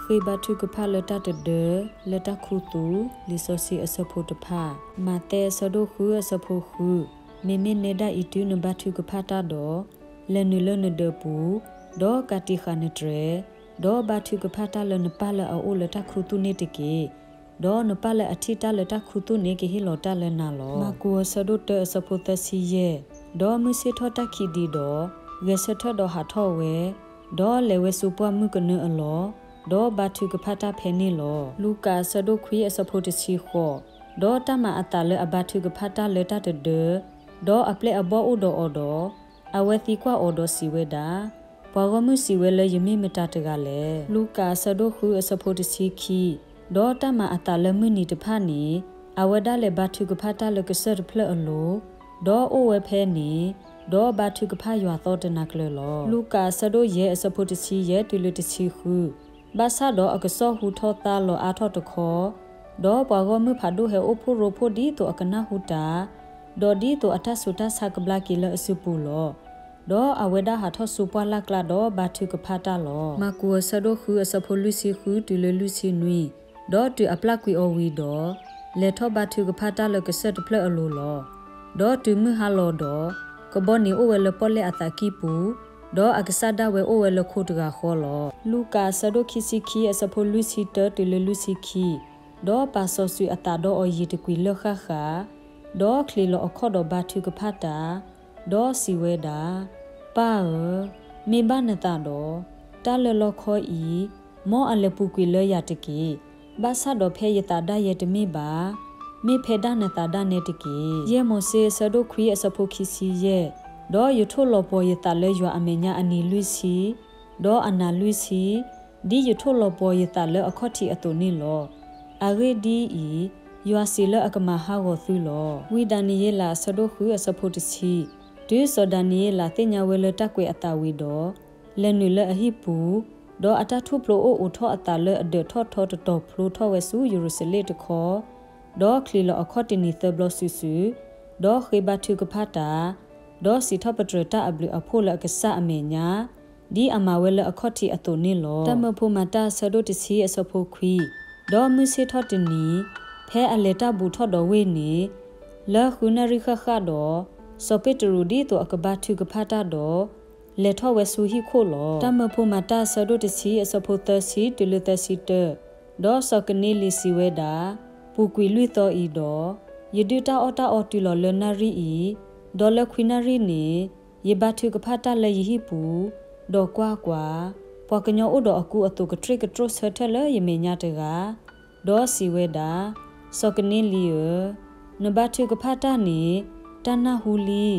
ဃ့ဘါထုကဖၣ်လၢတၢ်တဒၢ, လၢတၢ်ခူသူၣ်, လံာ်စီဆှံအဆၢဖိတဖၣ်. မးသဲအဆၢဒိၣ်ဃုအဆၢဖိဃု, မ့မ့ၢ်နဲဒၣ်အံၤတုၤနဘါထုကဖၣ်တၢ်ဒီး, လဲၤနုာ်လၢနဒၢးပူၤ, ဒီးကးတံာ်ဃာ်နတြဲၤ, ဒီးဘါထုကဖၣ်တၢ်လၢနပၢ်လၢအအိၣ်လၢတၢ်ခူသူၣ်န့ၣ်တက့ၢ်. ဒီးနပၢ်လၢအထံၣ်တၢ်လၢတၢ်ခူသူၣ်န့ၣ်ကဟ့ၣ်လီၤတၢ်လၢနၤလီၤ. မၢ်ကူးအဆၢဒိၣ်တၢအဆၢဖိသၢဆံယဲၢ်, ဒီးမုၢ်ဆ့ၣ်ထီၣ်တၢ်ခံးဒံးဒီး, ဂဲၤဆၢထၢၣ်ဒီးဟးထီၣ်ဝဲ, ဒီးလဲၤဝဲဆူပှၢ်မုၢ်ကနၢအလီၢ်, ဒီးဘါထုကဖၣ်တၢ်ဖဲန့ၣ်လီၤ. လူၤကၣ်အဆၢဒိၣ်ခွံအဆၢဖိတဆံဃိး, ဒီးတၢ်မၤအသးလၢအဘါထုကဖၣ်တၢ်လၢတၢ်တဒၢ, ဒီးအပျဲၢ်အဘီၣ်အိၣ်ဒီးအီၤဒီး, အဝဲသံကွၢ်အီၤဒီးစံးဝဲဒၣ်, ပှၤဂီၢ်မုၢ်စံးဝဲလၢယမ့ၢ်မတၤတဂၤလဲၣ်. လူၤကၣ်အဆၢဒိၣ်ဃုအဆၢဖိတဆံခံ, ဒီးတၢ်မၤအသးလၢမုၢ်နံၤတဖၣ်န့ၣ်, အဝဲဒၣ်လဲၤဘါထုကဖၣ်တၢ်လၢကစၢၢ်တဖျၢၣ်အလိၤ, ဒီးအိၣ်ဝဲဖဲန့ၣ်, ဒီးဘါထုကဖၣ်ယွၤသီတနၤကျၢၤလီၤ. လူၤကၣ်အဆၢဒိၣ်ယဲၢ်အဆၢဖိတဆံယဲၢ်တုၤလၢတဆံဃု, ဘၣ်ဆၣ်ဒီးအကစီၣ်ဟူထီၣ်သါလီၤအါထီၣ်တခီ, ဒီးပှၤဂီၢ်မုၢ်ဖးဒိၣ်ဟဲအိၣ်ဖှိၣ်ရိဖှိၣ်ဒ်သိးအကနၢ်ဟူတၢ်, ဒီးဒ်သိးအတၢ်ဆူးတၢ်ဆါကဘျါက့ၤလၢအစုပူၤလီၤ. ဒီးအဝဲဒၣ်ဟးထီၣ်ဆူပှၢ်လၢ်ကျါဒီးဘါထုကဖၣ်တၢ်လီၤ. မၢ်ကူးအဆၢဒိၣ်ဃုအဆၢဖိလွံၢ်ဆံဃုတုၤလၢလွံၢ်ဆံနွံ, ဒီးတုၤအပျၢ်ကွံာ်အီၤဝံၤဒီး, လဲၤထီၣ်ဘါထုကဖၣ်တၢ်လၢကစၢၢ်တဖျၢၣ်အလိၤလီၤ. ဒီးတုၤမုၢ်ဟါလီၤဒီး, ကဘီန့ၣ်အိၣ်ဝဲလၢပီၣ်လဲၣ်အသးကံၢ်ပူၤ, ဒီးအကစၢ်ဒၣ်ဝဲအိၣ်ဝဲလၢခိတဂၤဃီလီၤ. လူၤကၣ်အဆၢဒိၣ်ခံဆံခံအဆၢဖိလွံၢ်ဆံတၢတုၤလၢလွံၢ်ဆံခံ, ဒီးပာ်စီၤစုၤအသးဒီးအီၤယံာ်တကွံာ်လၢၣ်ဃၣ်ဃၣ်, ဒီးချံးလီၤအခီၣ်ဒီးဘါထုကဖၣ်တၢ်, ဒီးစံးဝဲဒၣ်, ပၢ်ဧၢ, မ့ၢ်ဘၣ်နသးဒီး, တၢ်လၢလီခီအံၤ, မ်အလဲၤပူၤကွံာ်လၢယၤတက့ၢ်. ဘၣ်ဆၣ်ဒီးဖဲယသးဒၣ်ယဲတမ့ၢ်ဘၣ်, မ့ၢ်ဖဲဒၣ်နသးဒၣ်နဲတက့ၢ်. ယဲၢ်မိၤၡ့အဆၢဒိၣ်ခွံအဆၢဖိခံဆံယဲၢ်, ဒီးယထိၣ်လီၤပှီၤယသးလၢယွၤအမဲာ်ညါအနံၤလွံၢ်ဆံ, ဒီးအနၤလွံၢ်ဆံ, ဒ်ယထိၣ်လီၤပှီၤယသးလၢအခီၣ်ထံးအသိးန့ၣ်လီၤ. အဂ့ၢ်ဒ်အံၤ, ယွၤစံးလၢအကမၤဟးဂီၤသုလီၤ. ဝံဒၤနံးယ့လးအဆၢဒိၣ်ဃုအဆၢဖိတဆံ, တုၤစီၤဒၤနံးယ့လးသ့ၣ်ညါဝဲလၢတၢ်ကွဲးအသးဝံၤဒီး, လဲၤနုာ်လၢအဟံၣ်ပူၤ, ဒီးအတၢ်ထူၣ်ဖျိအိၣ်အိးထီၣ်အသးလၢအဒၢးထီၣ်ထီတတီၤဖျိထီၣ်ဝဲဆူယရူၤၡလ့ၣ်တခီ, ဒီးချံးလီၤအခီၣ်တနံၤသၢဘျီစုာ်စုာ်, ဒီးဃ့ဘါထုကဖၣ်တၢ်, ဒီးစံးထီၣ်ပတြၢၤတၢ်အဘျုးအဖှိၣ်လၢအကစၢ်အမဲာ်ညါ, ဒ်အမၤဝဲလၢအခီၣ်ထံးအသိးန့ၣ်လီၤ. တၢ်မၢဖိမၤတၢ်အဆၢဒိၣ်တဆံအဆၢဖိခွံ, ဒီးမုၢ်ဆ့ၣ်ထီၣ်တနံၤ, ဖဲအလဲၤတၢ်ဘူးထီၣ်ဒီးဝ့ၢ်န့ၣ်, လၢဃုနၣ်ရံၣ်ဃၣ်ဃၣ်ဒီး, စီၤပ့းတရူးဒ်သိးအကဘါထုကဖၣ်တၢ်ဒီး, လဲၤထီၣ်ဝဲဆူဟံၣ်ခိၣ်လီၤ. တၢ်မၢဖိမၤတၢ်အဆၢဒိၣ်တဆံအဆၢဖိသၢဆံတုၤလၢသၢဆံတၢ, ဒီးစီၤကနံလံးစံးဝဲဒၣ်, ပူၤကွံာ်လွံၢ်သီအံၤဒီး, ယဒုၣ်တၢ်အီၣ်တၢ်အီတုၤလီၤလၢနၣ်ရံၣ်အံၤ, ဒီးလၢခွံနၣ်ရံၣ်န့ၣ်, ယဘါထုကဖၣ်တၢ်လၢယဟံၣ်ပူၤ, ဒီးကွၢ်ကွၢ်, ပှၤကညီအိၣ်ဒီးအကူအသိးကတြ့ၣ်ကတြိၣ်ဆၢထၢၣ်လၢယမဲာ်ညါတဂၤ, ဒီးစံးဝဲဒၣ်, စီၤကနံလံးဧၢ, နဘါထုကဖၣ်တၢ်န့ၣ်, တၢ်နၢ်ဟူလံ,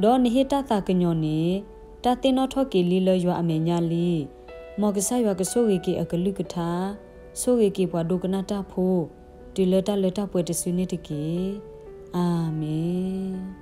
ဒီးနဟ့ၣ်တၢ်သးကညီၤန့ၣ်, တၢ်သ့ၣ်နီၣ်ထီၣ်က့ၤလံလၢယွၤအမဲာ်ညါလံ. မ်ကစၢ်ယွၤကဆိၣ်ဂ့ၤက့ၤအကလုၢ်ကထါ, ဆိၣ်ဂ့ၤက့ၤပှၤဒိကနၣ်တၢ်ဖိ, တုၤလၢတၢ်လၢတၢ်ပှဲၤတစုန့ၣ်တက့ၢ်. အၤမ့ၣ်.